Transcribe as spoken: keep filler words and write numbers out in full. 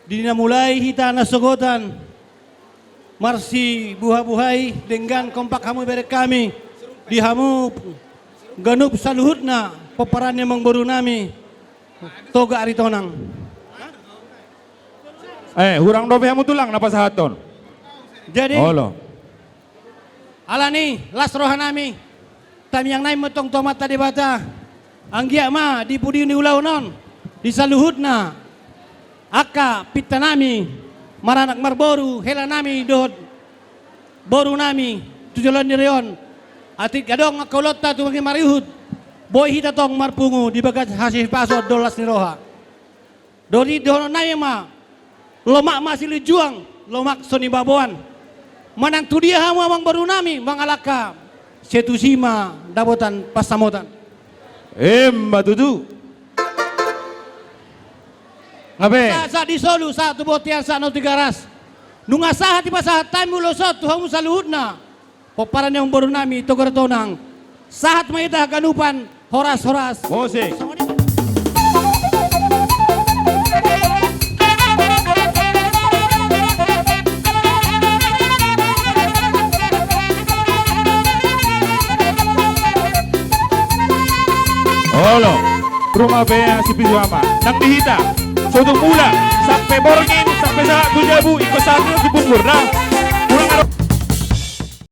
Di na mulai hita na sogot an marsibuhabuhai, denggan kompak hamu bereng hami, di hamu ganup saluhutna pomparan ni amangboru nami Toga Aritonang. Eh, hurang dope hamu tulang na pasahathon. Jadi, olo. Alani las roha nami, tamiang nami ma tong tu Amanta Debata, anggiat ma di pudi ni ulaon on, di saluhutna angka pinta nami, maranak marboru, hela nami dohot boru nami tu joloan ni ari on, atik adong angka ulaonta tu marihut, boi hita tong marpungu di bagas hasipason dohot las ni roha. Dohot i dohonon nami ma, lomak ma silinjuang, lomak so nibaboan. Manang tu dia hamu amangboru nami mangalangka, sai tusi ma dapotan pansamotan. Emma tutu. Nga pe? Sahat, sahat di solu, sahat tu bontean, sahat na tu Tigaras. Nunga sahat dipasahat hami ulos on tu hamu saluhutna pomparan ni amangboru nami Toga Aritonang. Sahat ma hita haganupan, horas, horas. Musik. Olo, ruma pe sipitu ama nang di hita. Sotung mula sampe borngin, sampe sahat tu jabu, ingkon sahat tu punggurna.